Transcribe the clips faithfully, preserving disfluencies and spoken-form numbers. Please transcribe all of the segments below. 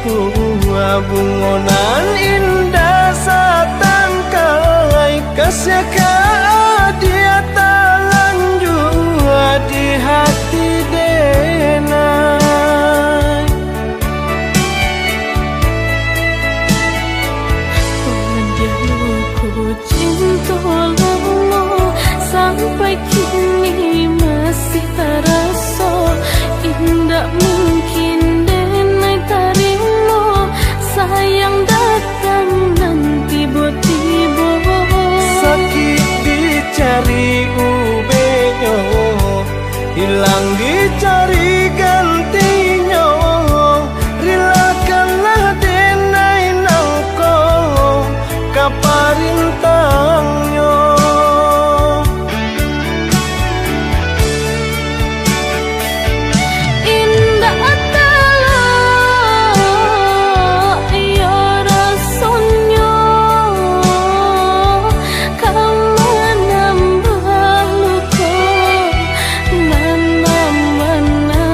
Bungo nan indah satangkai, kasiah ka adiak talanjua di hati denai. Padiah ko cinto lamo, sampai kini masih taraso. Indak mungkin denai tarimo, sayang datang nan tibo-tibo. Sakik dicari ubehnyo, ilang dicari gantinyo. Rilakanlah denai nangko ka parintahnyo. Indak talok iyo rasonyo, ka manambah luko nan mamana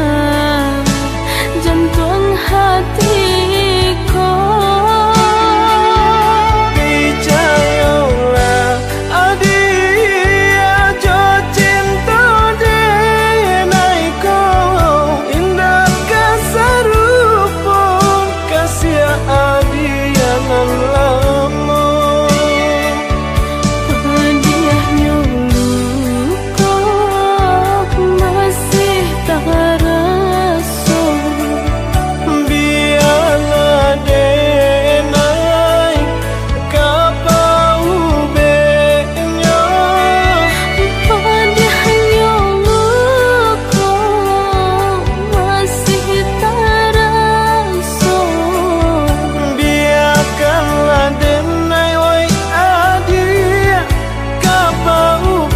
jantuang hati ko. Picayolah, adiak, jo cinto denai ko, indak ka sarupo kasiah adiak nan lamo. Padiahnyo luko masih taraso. Bialah denai ka paubehnyo. Padiahnyo luko masih taraso. Biakanlah denai, oi adiak, ka paubehnyo.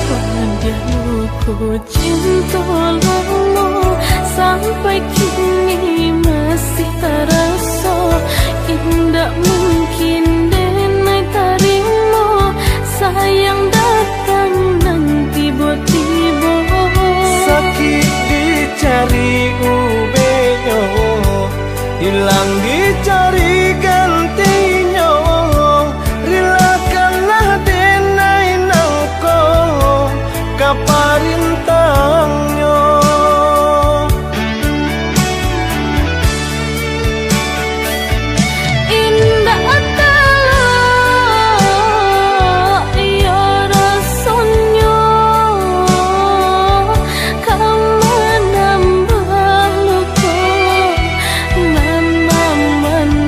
Padiahnyo ko cinto lamo, sampai kini masih taraso. Indak mungkin denai tarimo, sayang datang nan tibo-tibo. Sakik dicari ubehnyo, ilang dicari gantinyo. Rilakanlah denai nangko ka parintahnyo. Indak talok iyo rasonyo, ka manambah luko nan mamana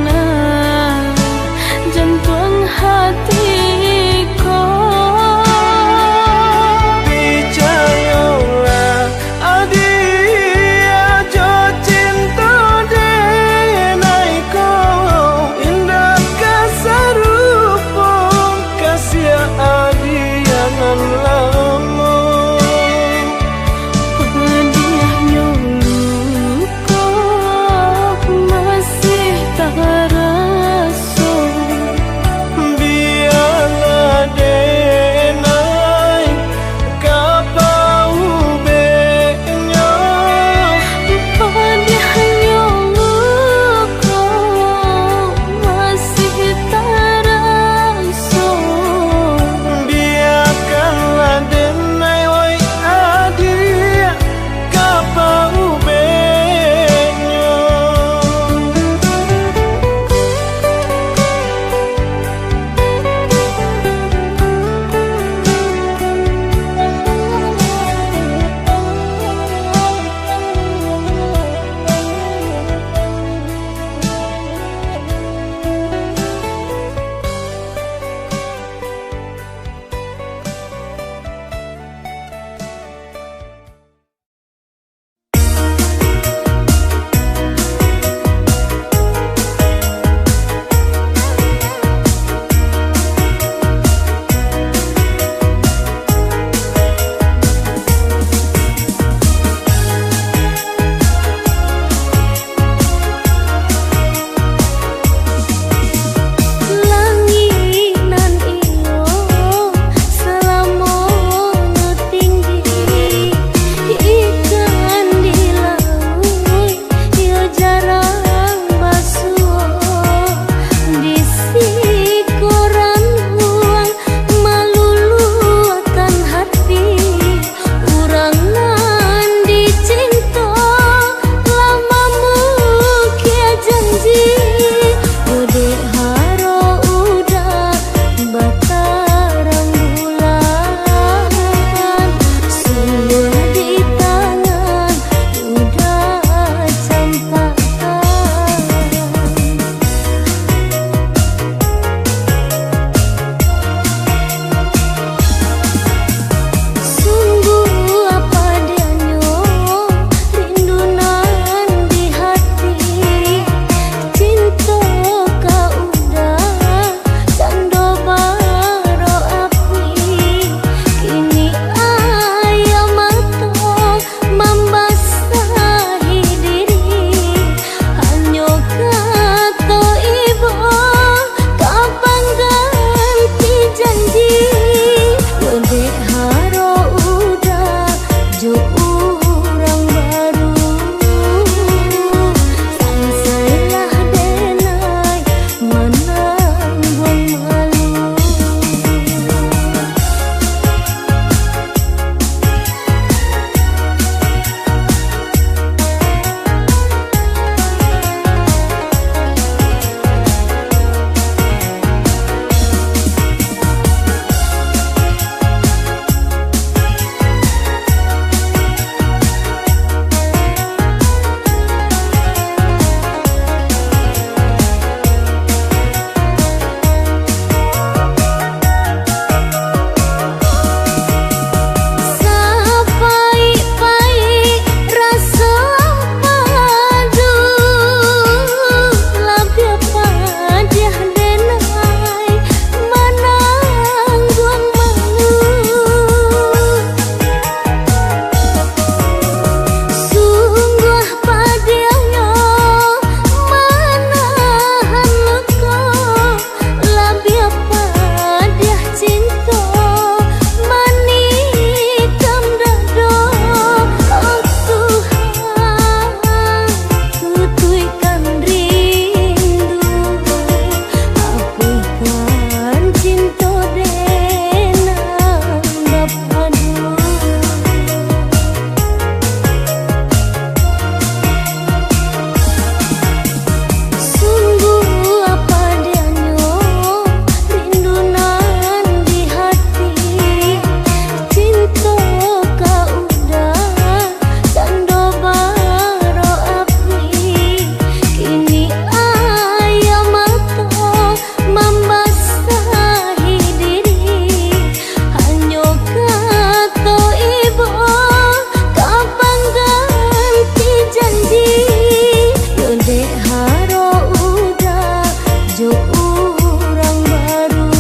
Haro uda jo urang baru,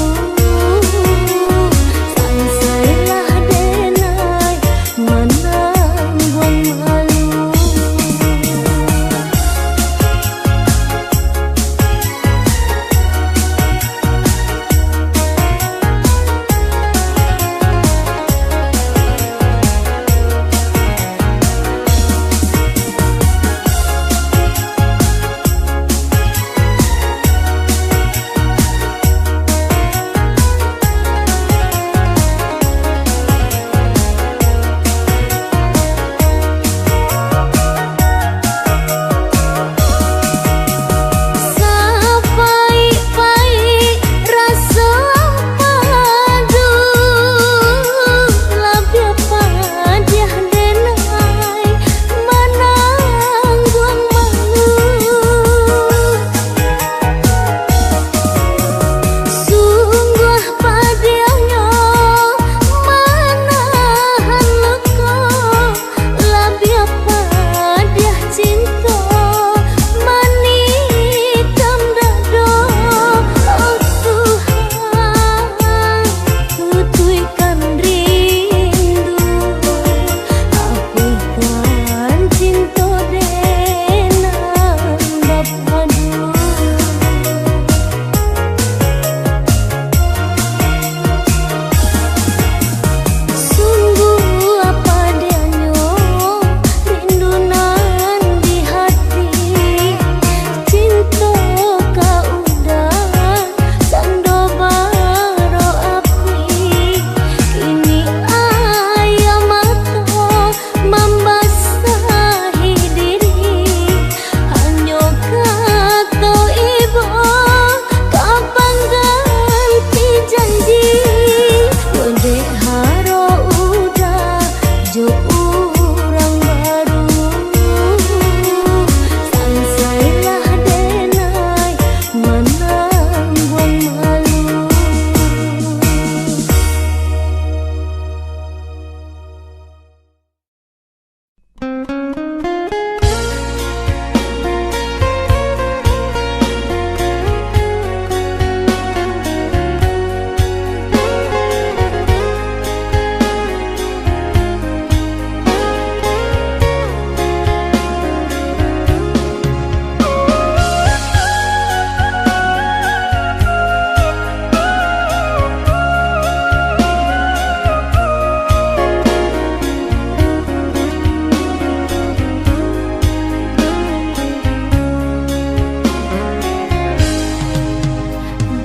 sansailah denai manangguang malu. Sapaik-paik raso padu, labiah padiah denai manangguang malu. Sungguah padiahnyo manahan luko, labiah padiah cinto manikam dado. Oh Tuhan, putuihkan rindu, apuihkan cinto denai bapadu. Sungguah padiahnyo rindu nan di hati, cinto ka uda sando baro api. Kini aia mato mambasahi diri, hanyo kato ibo ka pangganti janji. Yo dek haro uda jo urang baru, sansailah denai manangguang malu.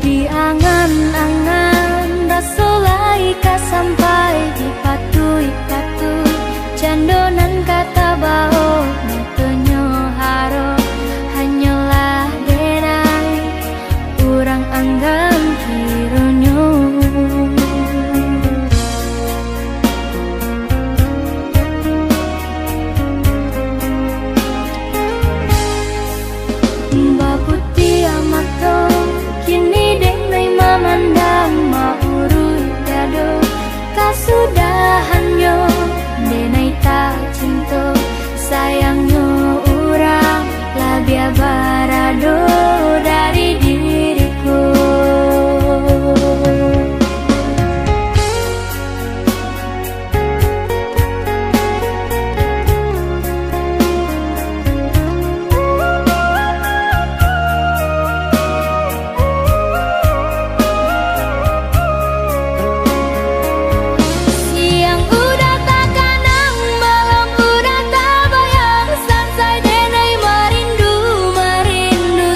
Di angan-angan raso lai ka sampai, dipatuik-patuik cando nan ka tabao, matonyo harok hanyolah denai urang anggan kironyo. Baputiah mato, kini denai mamandang, mauruik dado, kasudahannyo denai tacinto. Sayangnyo urang labiah barado dari diriku. Siang udah takanang, malam udah tabayang, sansai denai marindu, marindu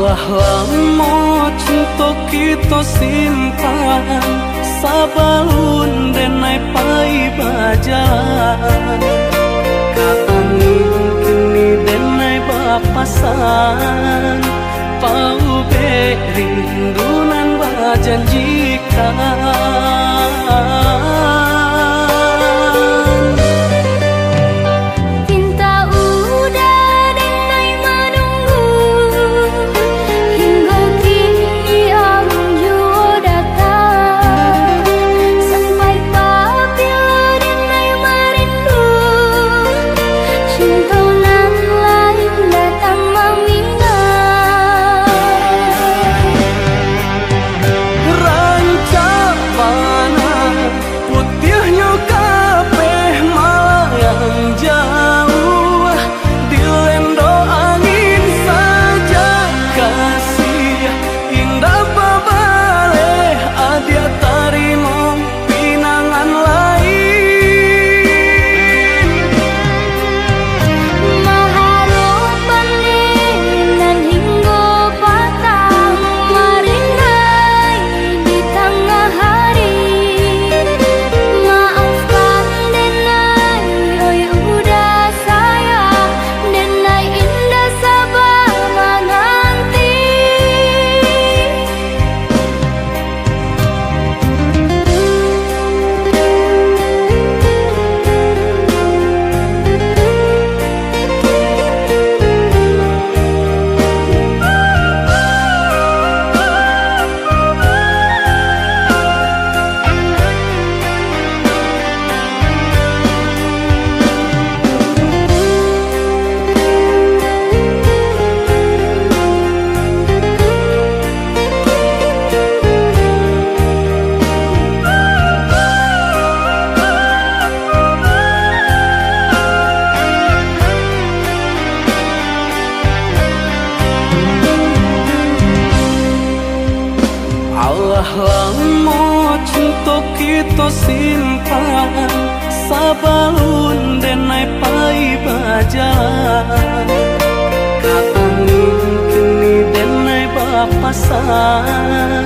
Lah lamo cinto kito simpan, sabalun denai pai bajalan. Ka angin kini denai bapasan, paubek rindu nan bajanjikan. Pinta uda denai manunggu, hinggo kini alun juo datang. Sampai pabilo denai marindu, cinto nan lain datang maminang. Rancak bana putiahnyo kapeh malayang jauah, dilendo angin saja kasih. Indak babaleh adiak tarimo pinangan lain. Maharok pandai nan hinggo patang, marinai di tangah hari. Maafkan denai, oi uda sayang, denai indak saba mananti. Alah lamo cinto kito simpan, sabalun denai pai bajalan. Ka angin kini denai bapasan,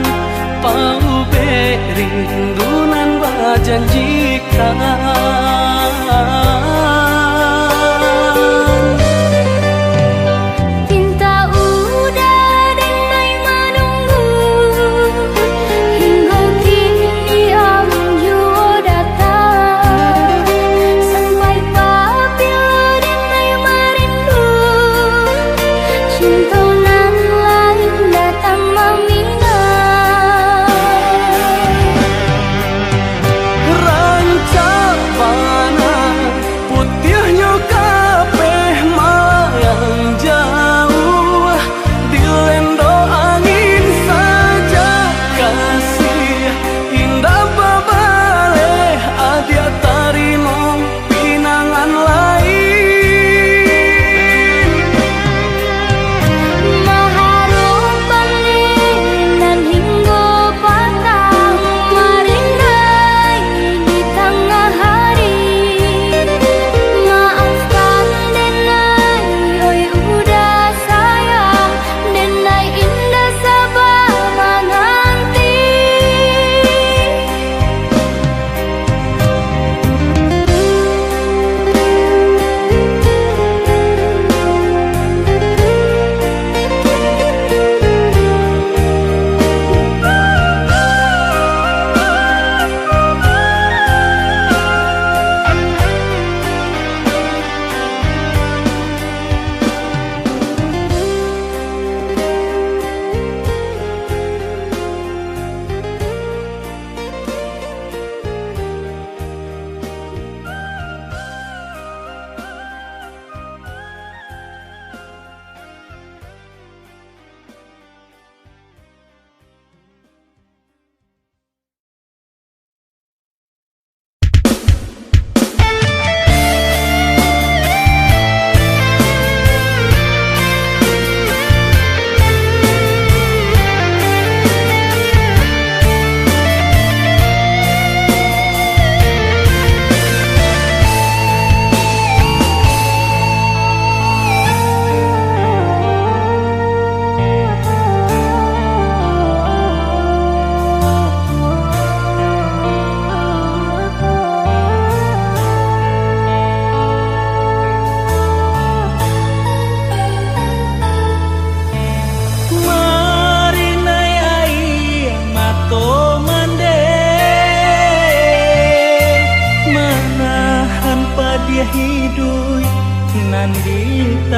paubek rindu nan bajanjikan. Pinta uda denai manunggu, hinggo kini alun juo datang. Sampai pabilo denai marindu, cinto nan lain datang maminang. Rancak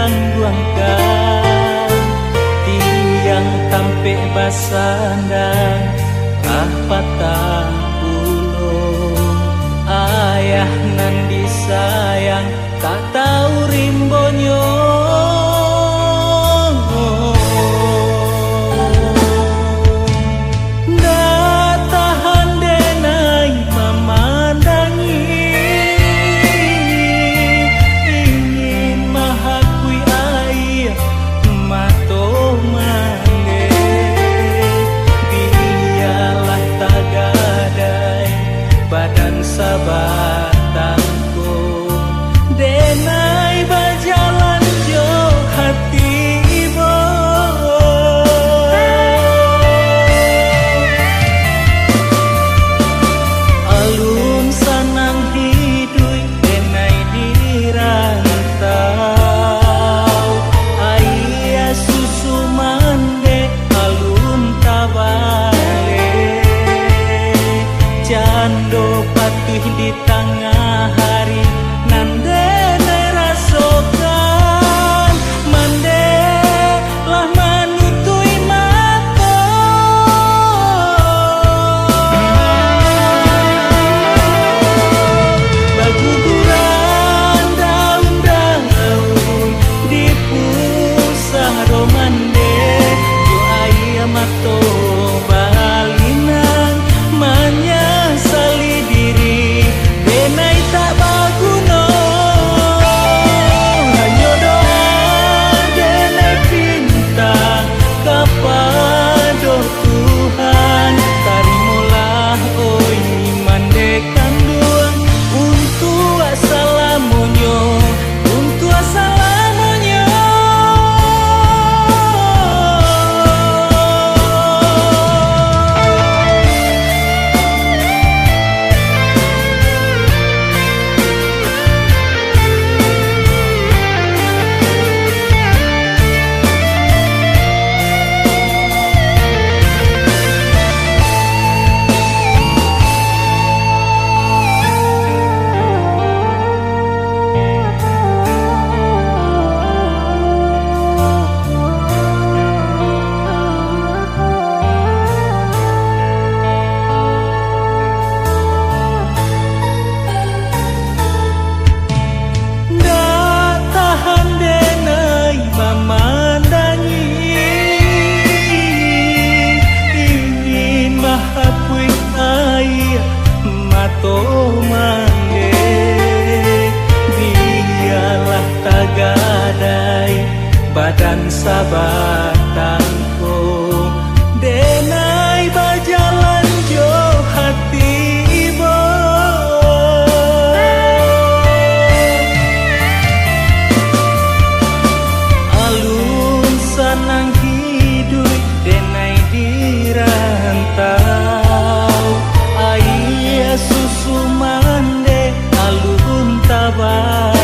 Duangkan tiang tampek basandang, ah patang pulo. Ayah nan disayang, tak tahu rimbonyo. Ndak tahan denai mamandangi, ingin mahakuih aia mato mande. Bialah tagadai badan sabatang ko, denai bajalan jo hati ibo. Alun sanang hiduik denai di rantau, aia susu mandeh alun tabaleh, cando patuih di tangah hari, nan denai rasokan, mandeh lah manutuik mato. Baguguran daun-daun di pusaro mandeh, jo aia mato balinang, manyasali diri denai tak baguno. Hanyo doa denai pinta kapado Tuhan, tarimolah, oi mandeh kanduang, untuak salamonyo, untuak salamonyo. Ndak tahan denai mamandangi, ingin mahapuih aia mato mande. Bialah tagadai badan sabatang ko, denai bajalan jo hati ibo. Alun sanang hiduik denai di rantau, aia susu mandeh alun tabaleh,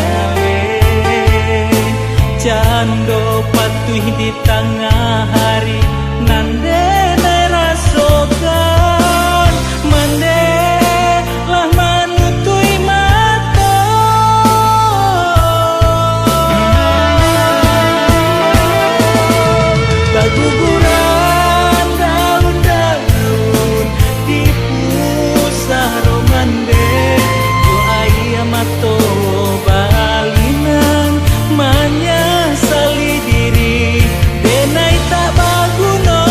cando patuih di tangah hari, nan denai rasokan, mandeh lah manutuik mato. Baguguran daun-daun di pusaro mandeh, jo aia mato balinang, manyasali diri denai tak baguno.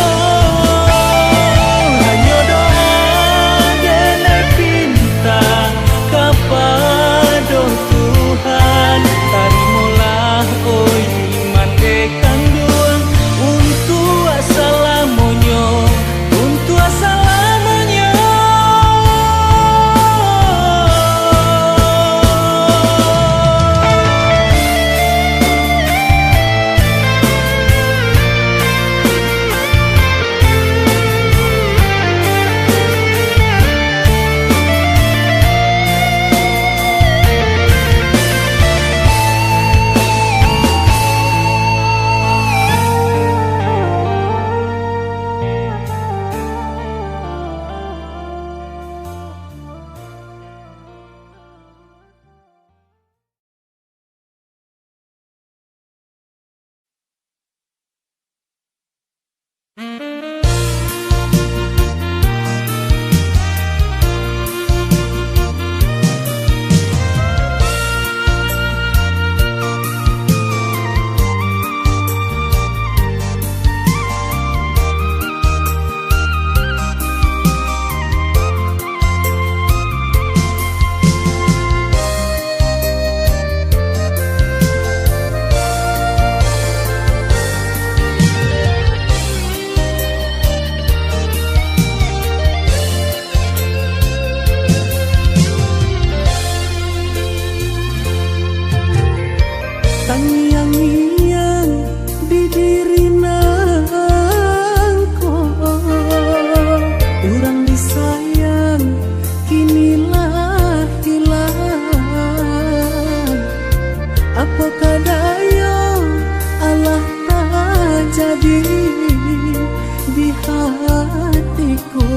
di hatiku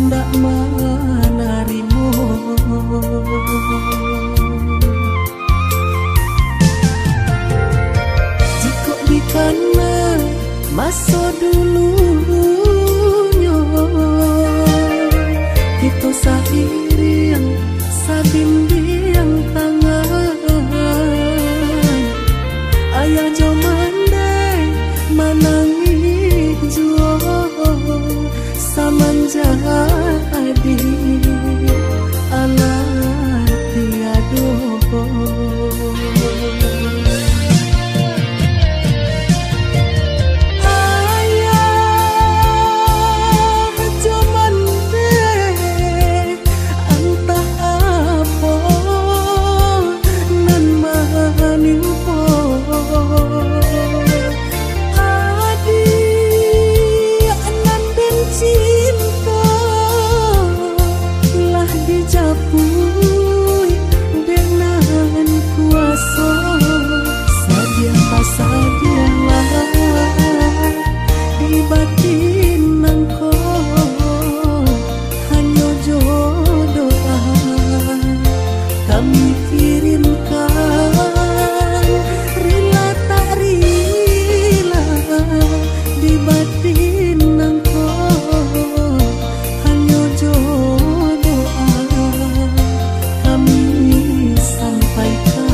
ndak manarimo. Jikok dikana maso dulunyo, kito sairiang sabimbiang tangan. Ayah jo mandeh manangih juo, samanjak adiak alah tiado. Ayah jo mandeh, antah apo nan manimpo. Adiak nan den cinto lah dijapuik dek nan kuaso. Sadiah pasadiahlah di batin nangko, hanyo jo doa kami kirimkan, rila tak rila di batin nangko, hanyo jo doa kami sampaikan.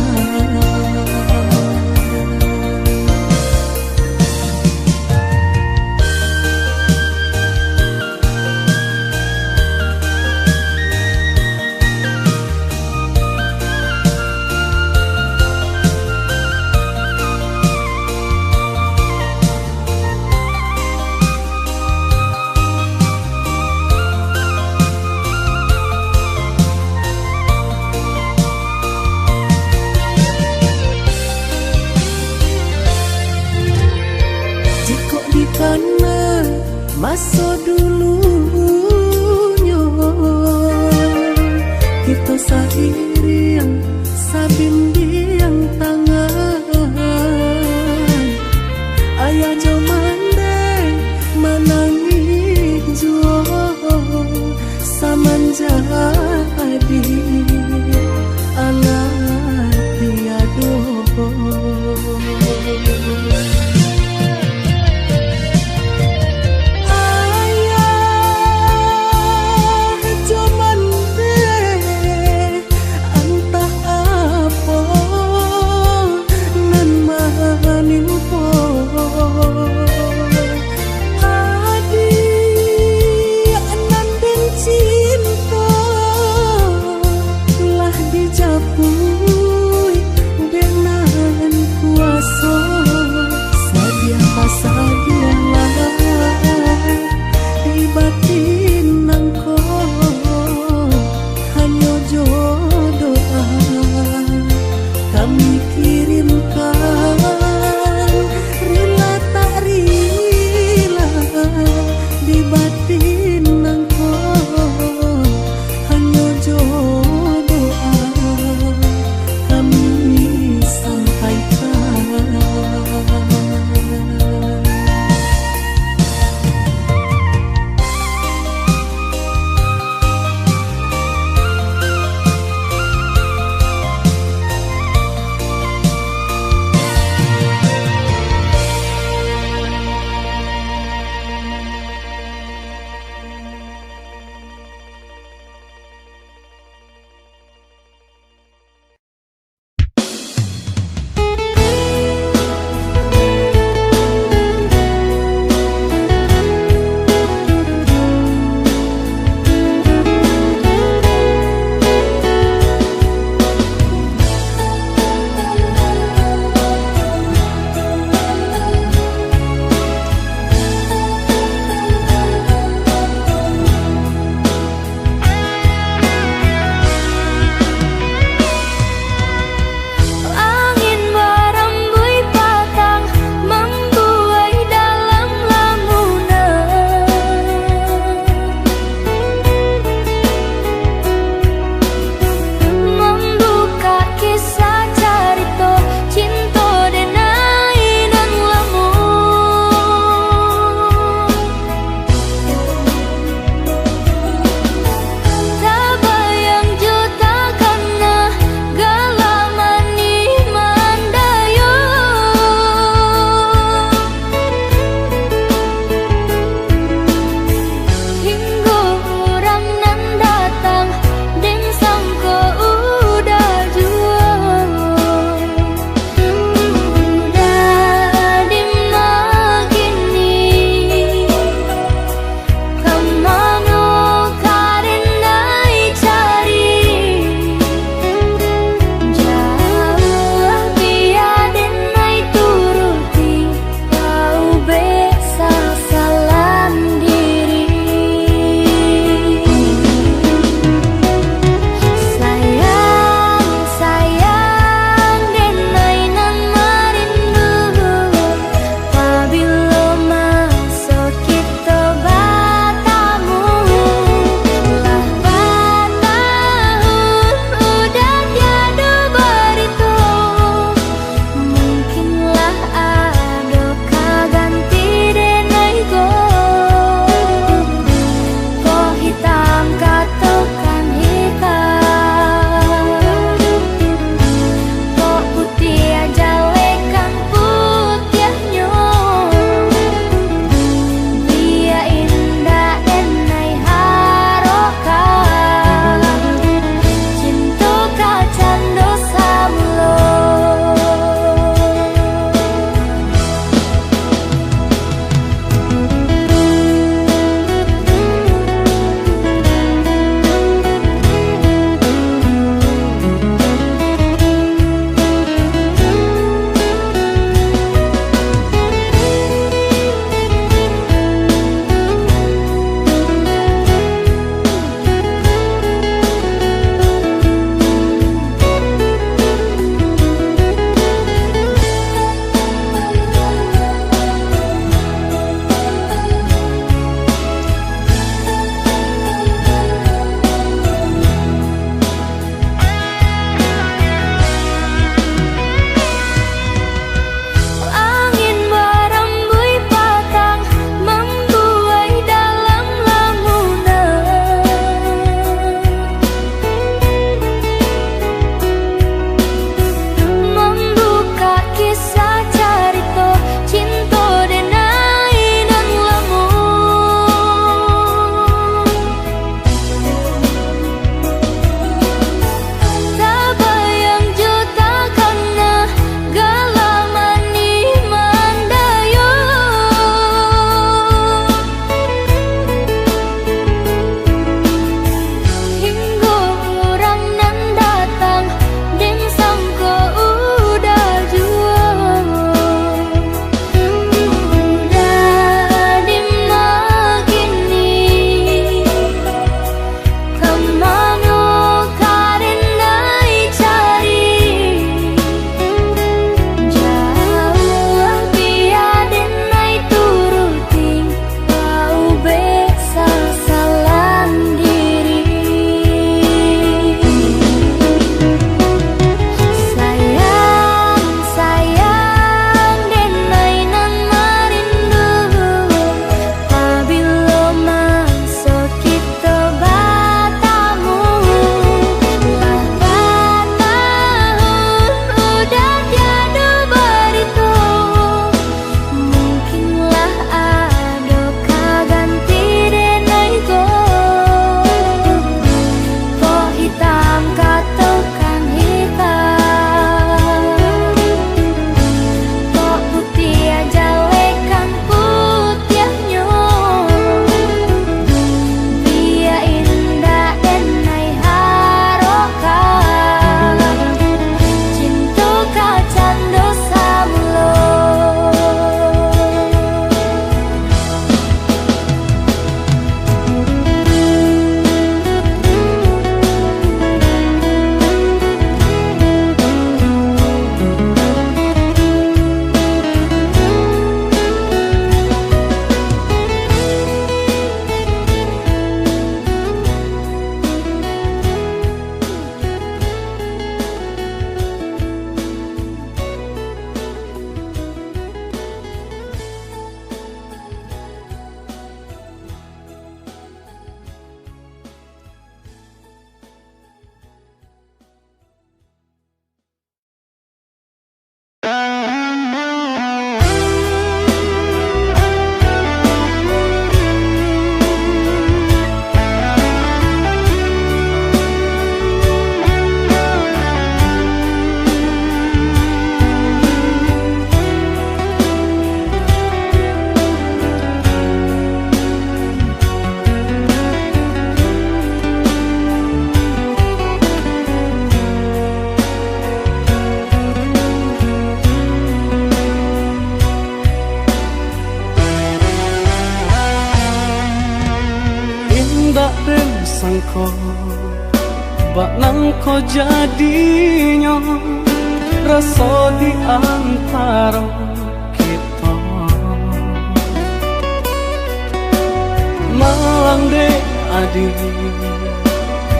Jikok dikana maso dulunyo, kito sairiang sabimbiang tangan. Ayah jo mandeh manangih juo, samanjak adiak alah tiado. Ayah jo mandeh, antah apo Ko, bak nan ko jadinyo raso di antaro kito. Malang dek adi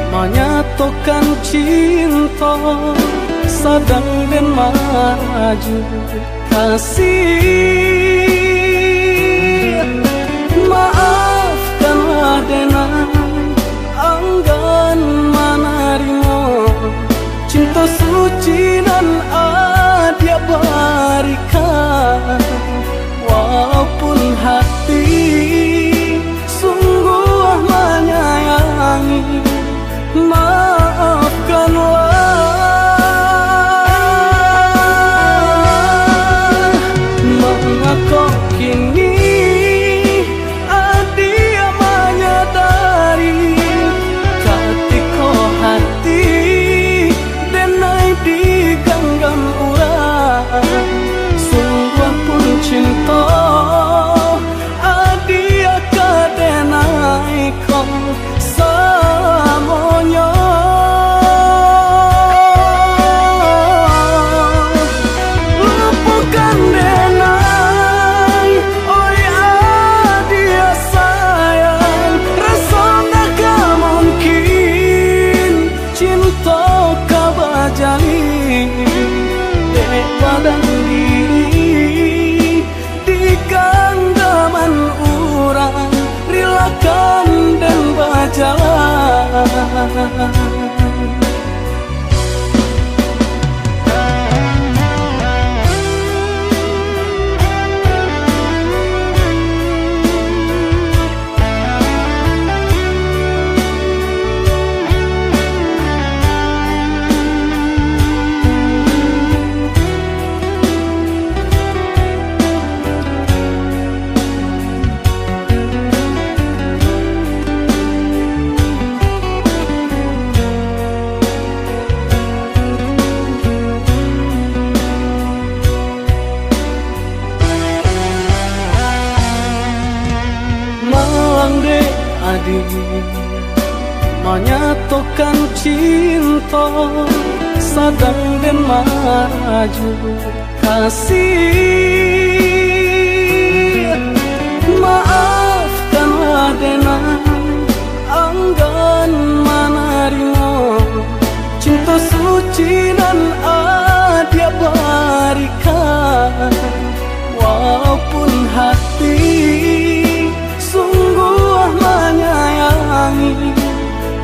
manyatokan cinto, sadang den marajuk kasih. Maafkanlah denai, anggan manarimo cinto suci nan adiak barikan. Walaupun hati sungguah manyayangi, maafkanlah. Mangako kini adiak manyadari, katiko hati denai diganggam urang, sungguah pun cinto adiak ka denai ko salamonyo. Lupokan denai, oi adiak sayang, raso takah mungkin cinto ka bajalin dek badan diri. Di ganggaman urang, rilakan den bajalan. Malang dek adi manyatokan cinto, sadang den marajuk kasih. Maafkanlah denai, anggan manarimo cinto suci nan adiak barikan. Walaupun hati sungguah manyayangi,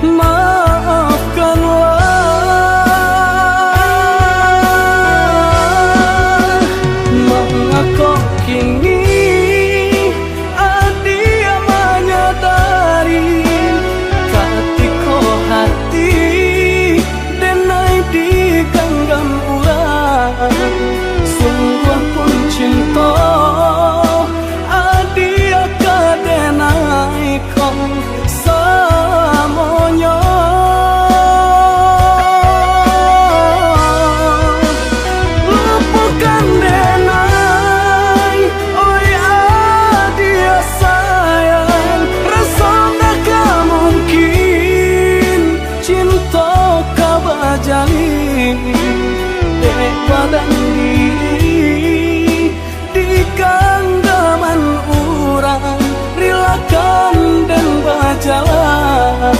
maafkanlah. Mangako kini adiak manyadari, katiko hati denai diganggam urang, sungguah pun cinto adiak ka denai ko salamonyo. Lupokan denai, oi adiak sayang, raso takah mungkin cinto ka bajalin dek badan diri. Di ganggaman urang, rilakan den bajalan.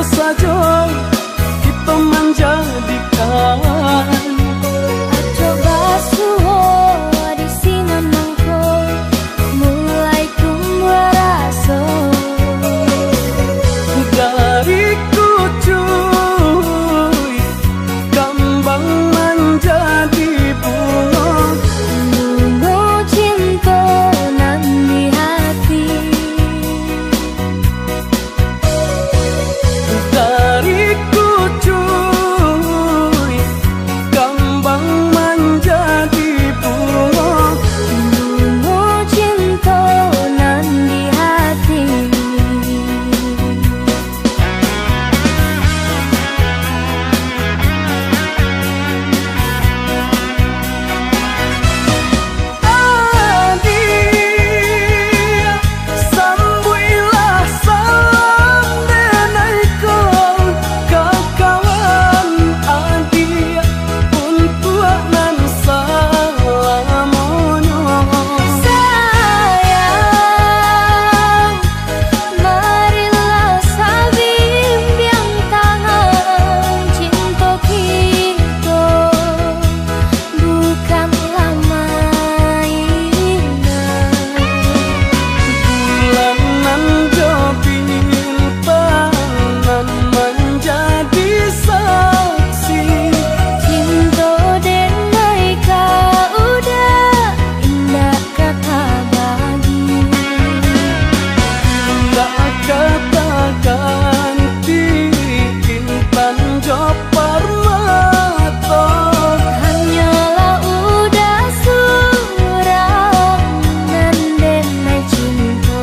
Sajo kito manjadikan. Aco basuo di sinan mangko, mulai tumbuah raso. Dari kucuik kambang manjadi bungo. Bungo cinto nan di hati. Dari kucuik kambang manjadi bungo. Bungo cinto nan di hati. Adiak, sambuiklah salam den ai ko, ka kawan adiak untuak nan salamonyo. Sayang, marilah sabimbiang tangan, cinto kito bukanlah mainan. Bulan nan jo bintang nan manjadi saksi. Cinto den ai ka uda, indak ka tabagi. Indak ka taganti intan jo parmato. Hanyolah uda surang nan den ai cinto.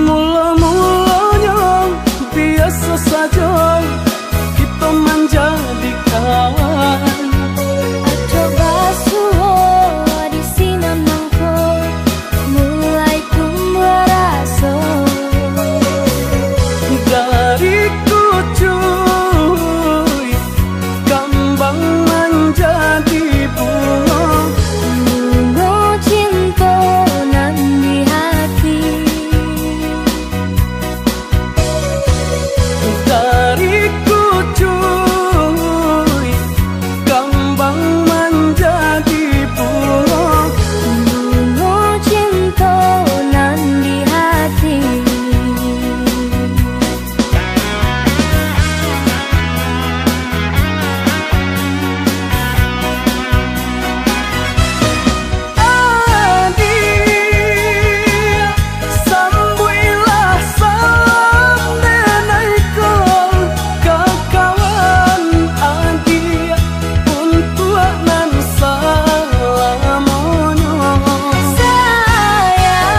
Mulo-mulonyo biaso sajo kito manjadikan. Aco basuo di sinan mangko, mulai tumbuah raso. Dari kucuik kambang manjadi bungo. Bungo cinto nan di hati. Dari kucuik kambang manjadi bungo. Bungo cinto nan di hati. Adiak, sambuiklah salam den ai ko, ka kawan adiak untuak nan salamonyo. Sayang,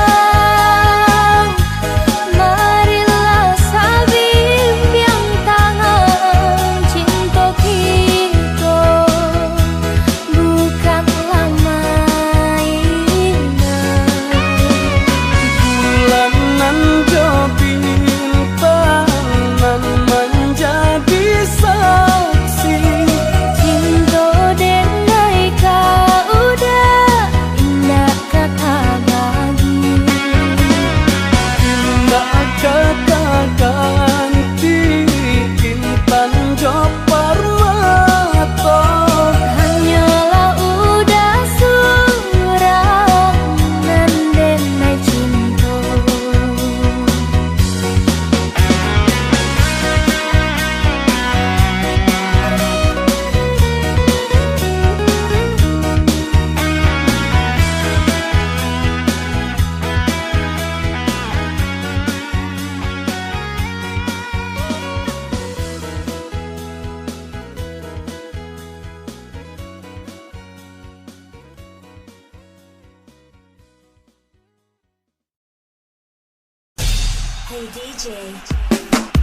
marilah sabimbiang tangan, cinto kito bukanlah mainan. Bulan nan jo bintang nan manjadi saksi. Cinto den ai ka uda, indak ka tabagi. Indak ka taganti intan jo parmato. Hanyolah uda surang nan den ai cinto. Hey D J,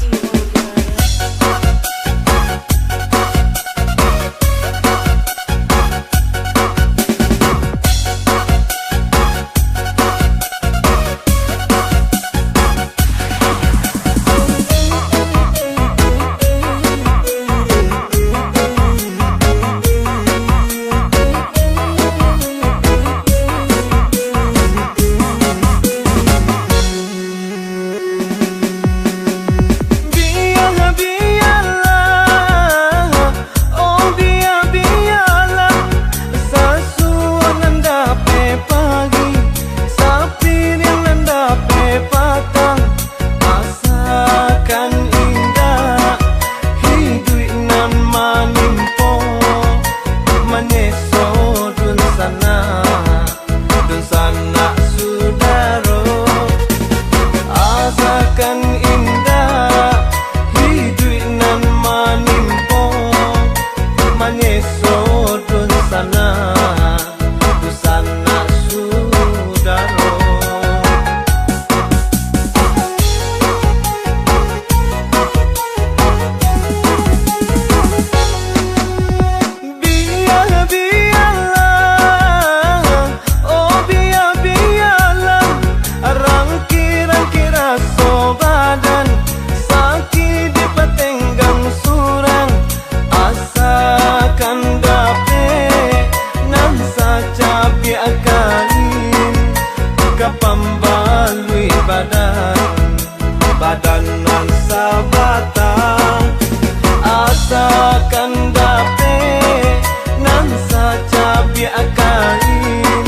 do you wanna be Biya-biyalah, oh biya-biyalah, sasuo nan dapek pagi, sapiriang nan dapek patang, asakan indak hiduik nan manimpo, manyeso dunsanak. Dunsanak sudaro, asakan indak hiduik nan manimpo, manyeso dunsanak, dunsanak sudaro. Biya-biyalah, oh biya-biyalah, rangki-rangki raso badan, sakik dipatenggang surang, asakan dapek nan sacabiak kain, ka pambaluik badan. Badan nan sabatang, asakan dapek nan sacabiak kain,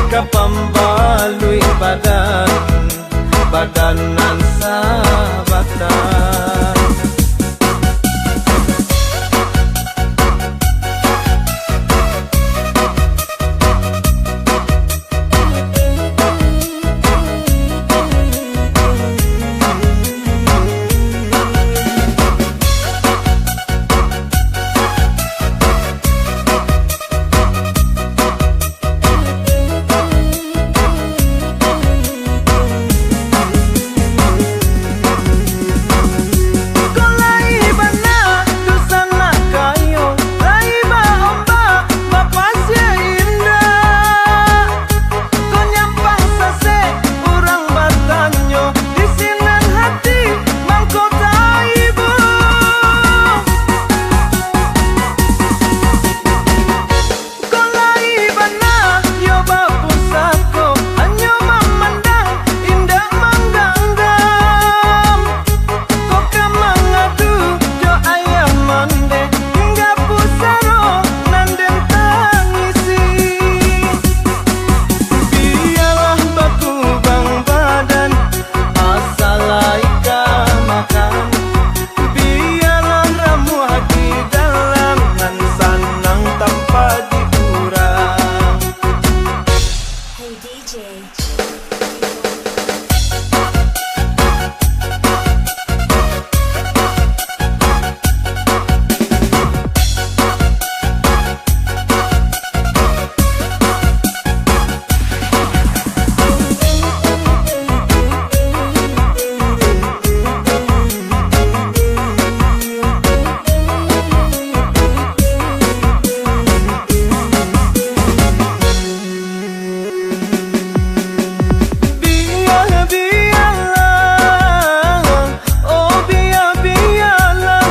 ka pambaluik badan, badan nan sabatang. Ko lai bana dunsanak kayo, lai ba-ombak, bapasiak indak. Ko nyampang sasek, urang batanyo, di sinan hati mangko taibo. Ko lai bana yo bapusako, hanyo mamandang, indak mangganggam. Ko ka mangadu jo ayah mandeh, hingga pusaro nan den tangisi. Biyalah bakubang badan, asa lai ka makan. Biyalah ramuah di dalam, nan sanang tanpa di urang. Hey D J. Biya-biyalah, oh biya-biyalah,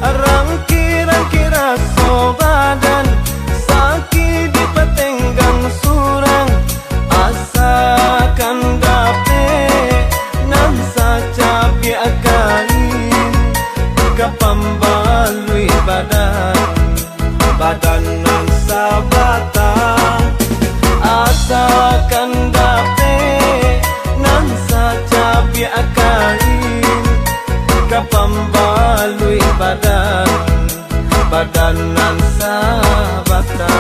rangki-rangki raso badan, sakik dipatenggang surang, asakan dapek nan sacabiak kain, ka pambaluik badan. Badan nan sabatang, asakan dapek nan sacabiak kain, ka pambaluik badan, badan nan sabatang.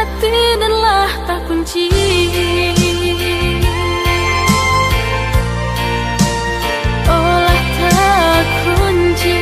Hati nan lah takunci, oh lah takunci.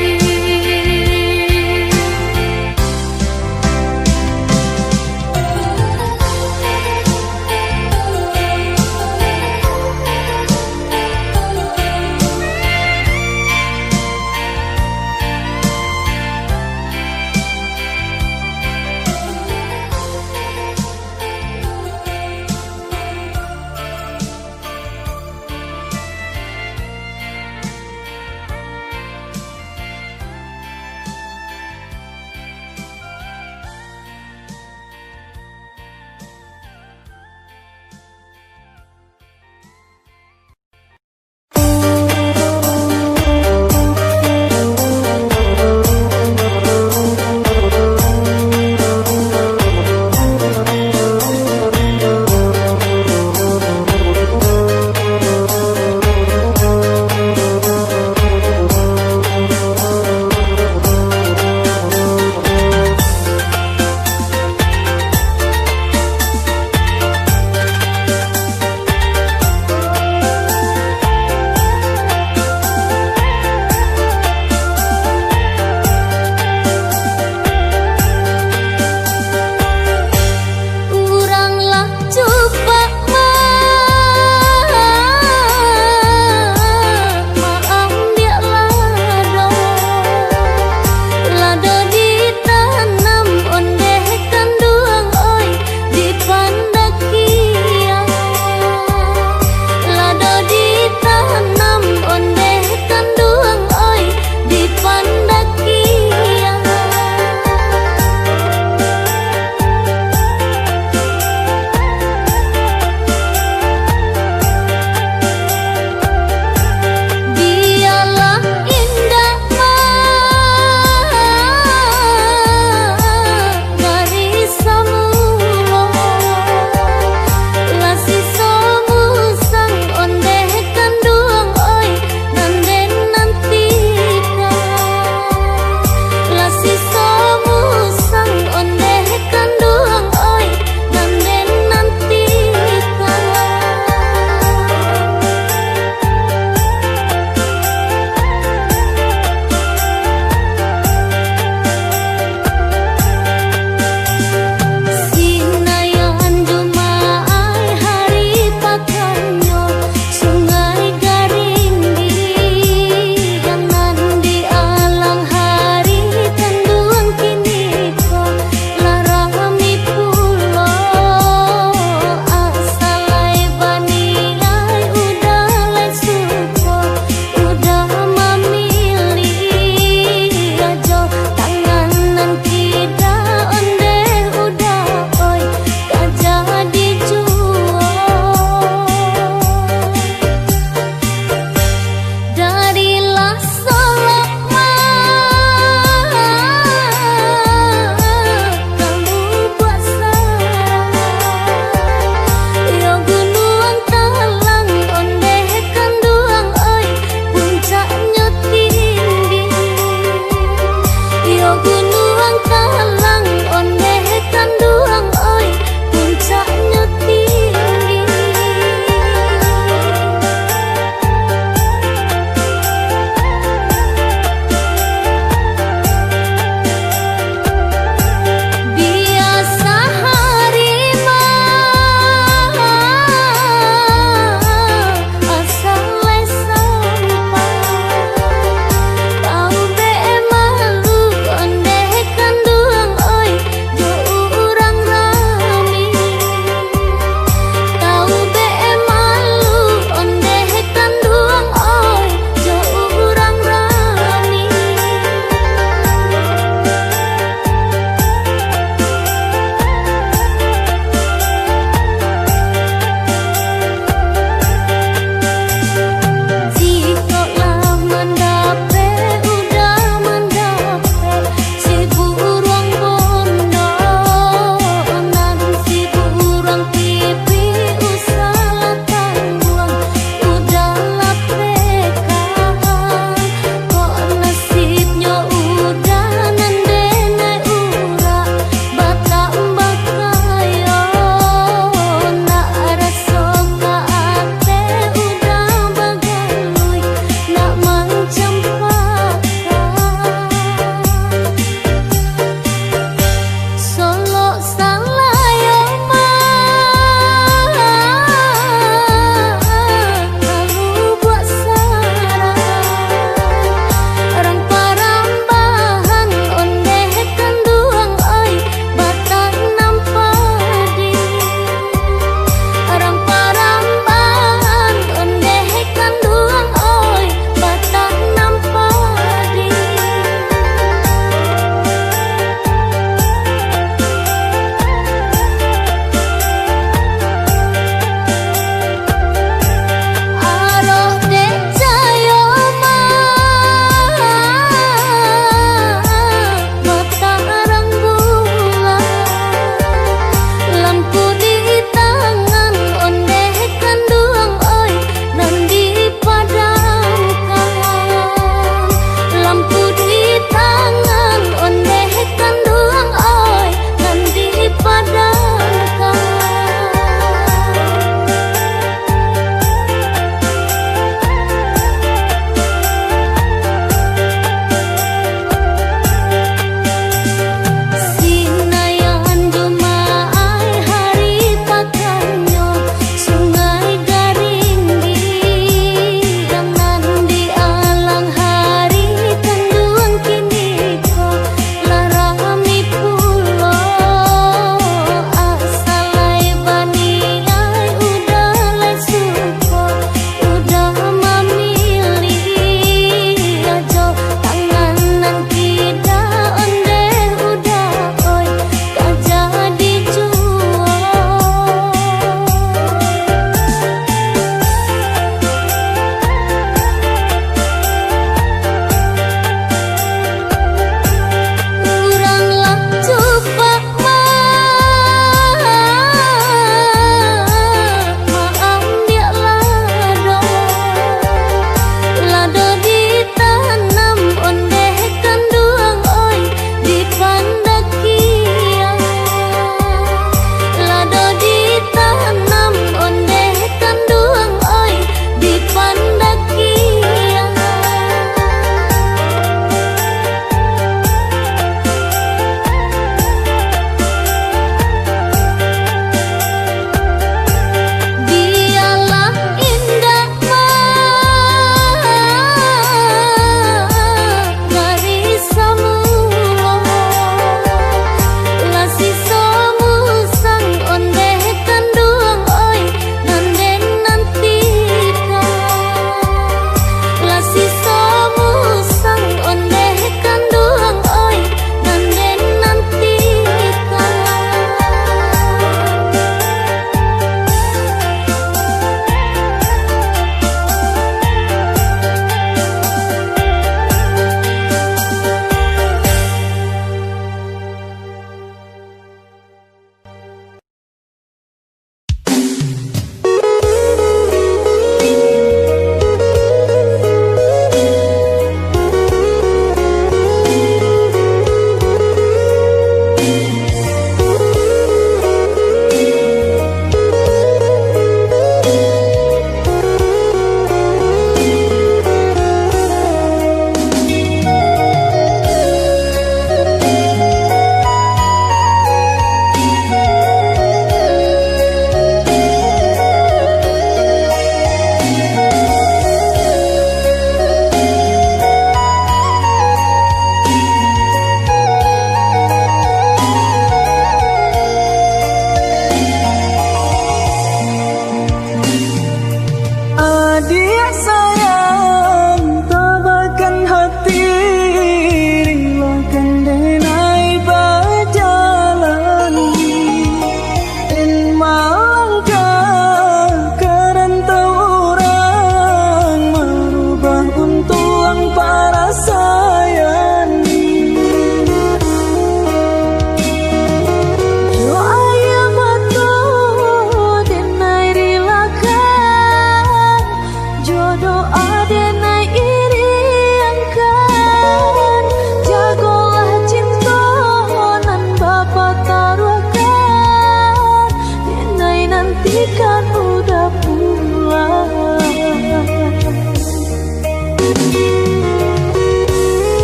Ikan udah pulang.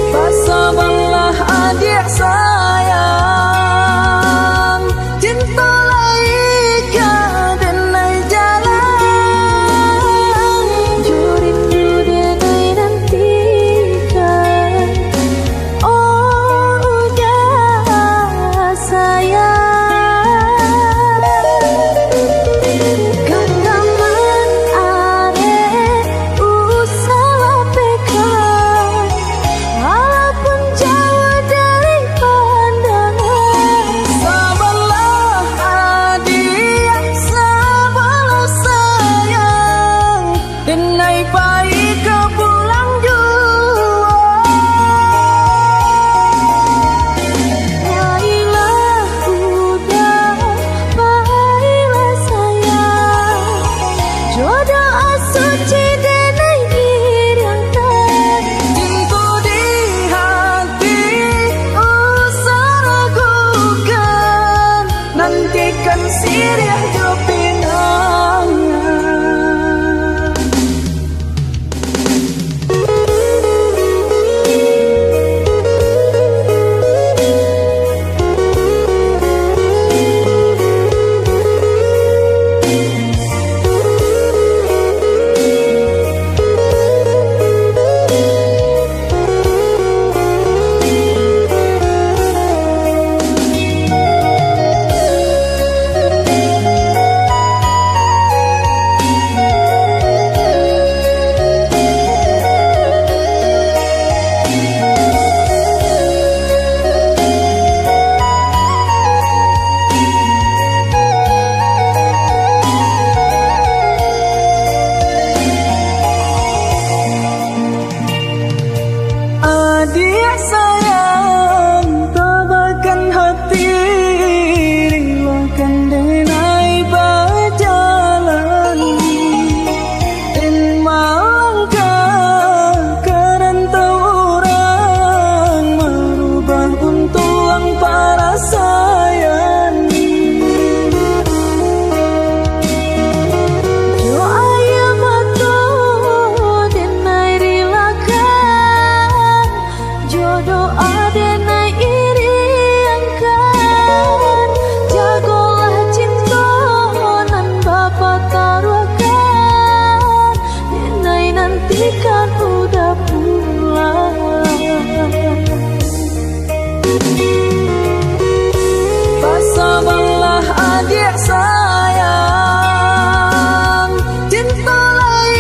Basabarlah, adiak sayang, cinto lai ka denai jalan, jo rindu denai nantikan. Oh, udah sayang, ganggaman arek usah lapehkan, walaupun jauah dari pandangan. Sabarlah, adiak, sabarlah, sayang, denai pai ka pulang juo. Pailah, udah, pailah, sayang, jo doa suci denai iriangkan. Cinto di hati usah ragukan, nantikan siriah jo pinangan. Adiak sayang, tabahkan hati, rilakan denai bajalan. Den malangkah ka rantau urang, marubah untuang parasaian. Jo aia mato denai rilakan, jo doa denai iriangkan. Jagolah cinto nan Bapa taruahkan, denai nantikan udah pulang. Basabarlah, adiak sayang, cinto lai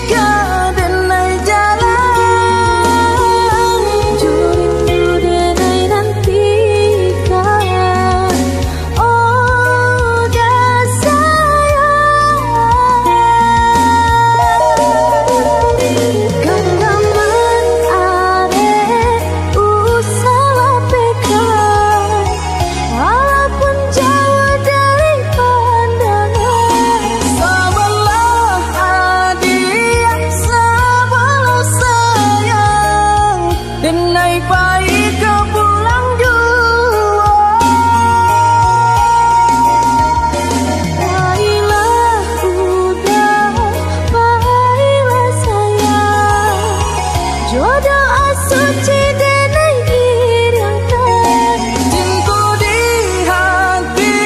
ka denai jalan, jo rindu denai nantikan. Oh, dah sayang, ganggaman arek usah lapehkan, walaupun jauah dari pandangan. Sabarlah adiak, sabarlah sayang, denai pai ka pulang juo. Pailah uda, pailah sayang, jo doa suci denai iriangkan. Cinto di hati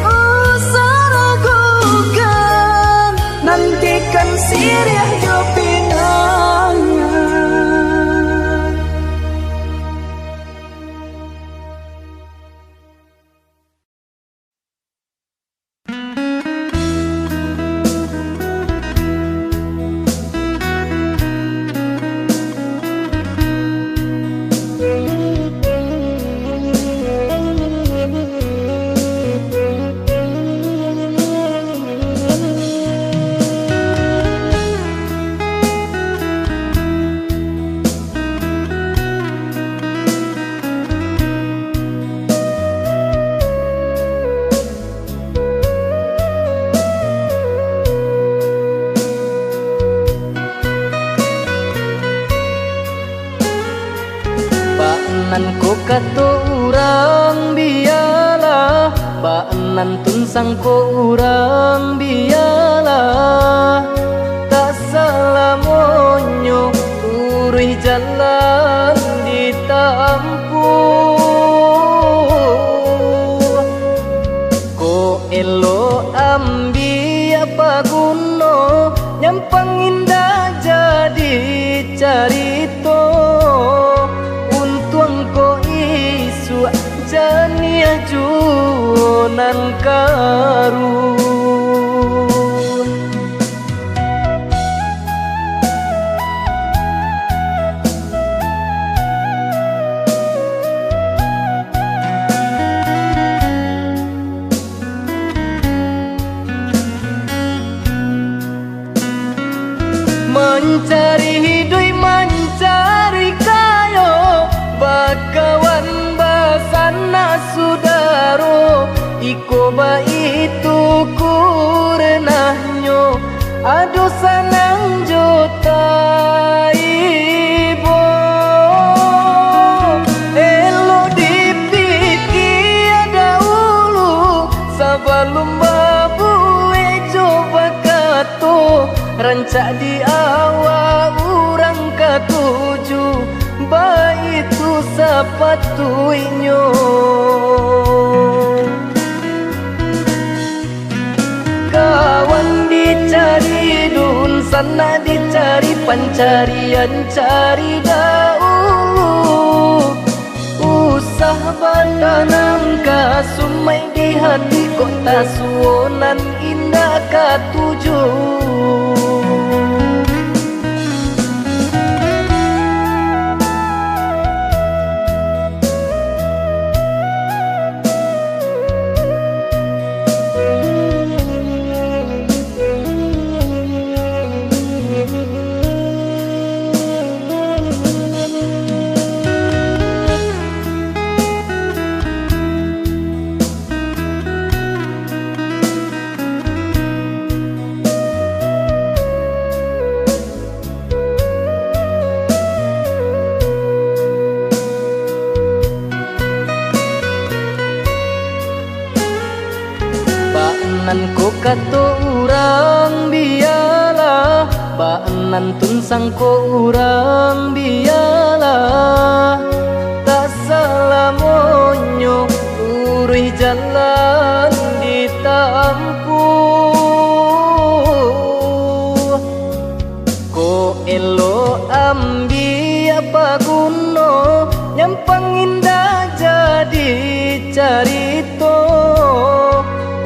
usah ragukan, nantikan siriah jo pinangan. Bak nan ko kato urang, bialah bak nan tun Sangko urang bialah, tak salamonyo luruih jalan ditampuah. Kok elok ambiak paguno, nyampang indak jadi carito. Untuang kok isuak janiah juo nan karuah. Mancari hiduik, mancari kayo, bakawan, basanak sudaro, iko baitu kurenahnyo, ado sanang jo taibo. Elok dipikia daulu, sabalum babuek jo bakato. Rancak di awak urang katuju, baitu sapatuiknyo. Kawan dicari, dunsanak dicari, pancarian cari daulu. Usah batanam kasumaik di hati, kok tasuo nan indak katuju. Bak nan ko kato urang bialah, bak nan tun sangko urang bialah, tak salamonyo luruih jalan ditampuah. Kok elok ambiak paguno, nyampang indak jadi carito.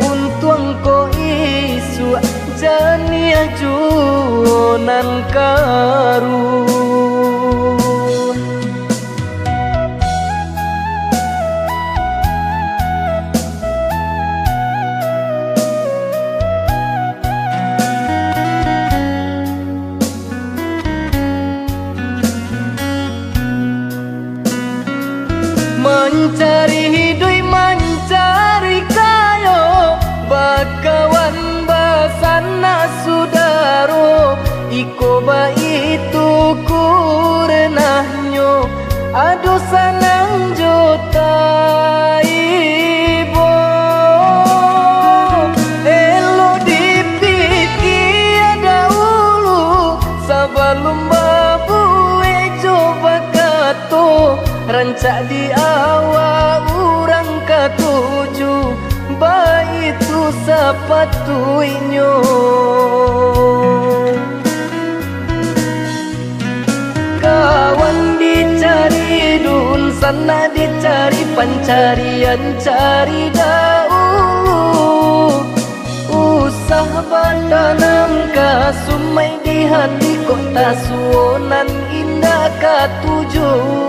Untuang kok isuak janiah juo nan karuah. Mancari hiduik, mancari kayo, bakawan, basanak sudaro, iko baitu kurenahnyo, ado sanang jo taibo. Elok dipikia daulu, sabalum babuek jo bakato. Rancak di awak urang katuju, baitu sapatuiknyo. Kawan dicari, dunsanak dicari, pancarian cari daulu. Usah batanam kasumaik di hati, kok tasuo nan indak katuju.